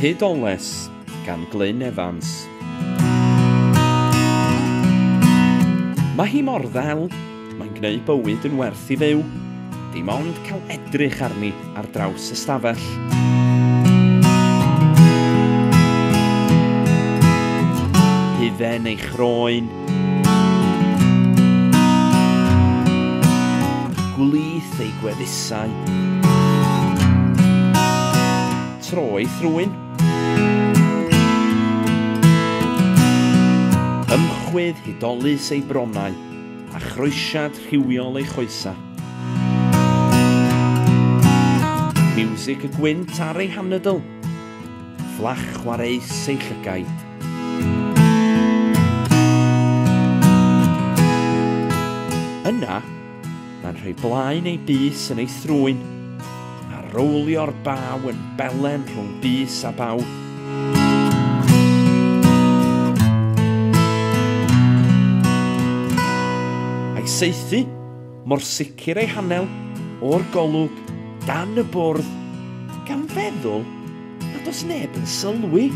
Hydoles gan Glyn Evans. Mae hi mor ddel, mae'n gwneud bywyd yn werth i fyw. Dim ond cael edrych arni ar draws y stafell. Hufen ei chroen, gwlith ei gwefusau, tro ei thrwyn, ymchwydd hudolus ei bronnau a chroesiad rhywiol ei choesau. Miwsig y gwynt ar ei hanadl, fflach chwareus ei llygaid. Yna, mae'n rhoi blaen ei bys yn ei thrwyn a rowlio'r baw yn belen rhwng bys a baw. A'i saethu, mor sicr ei hanel, o'r golwg, dan y bwrdd, gan feddwl nad oes neb yn sylwi.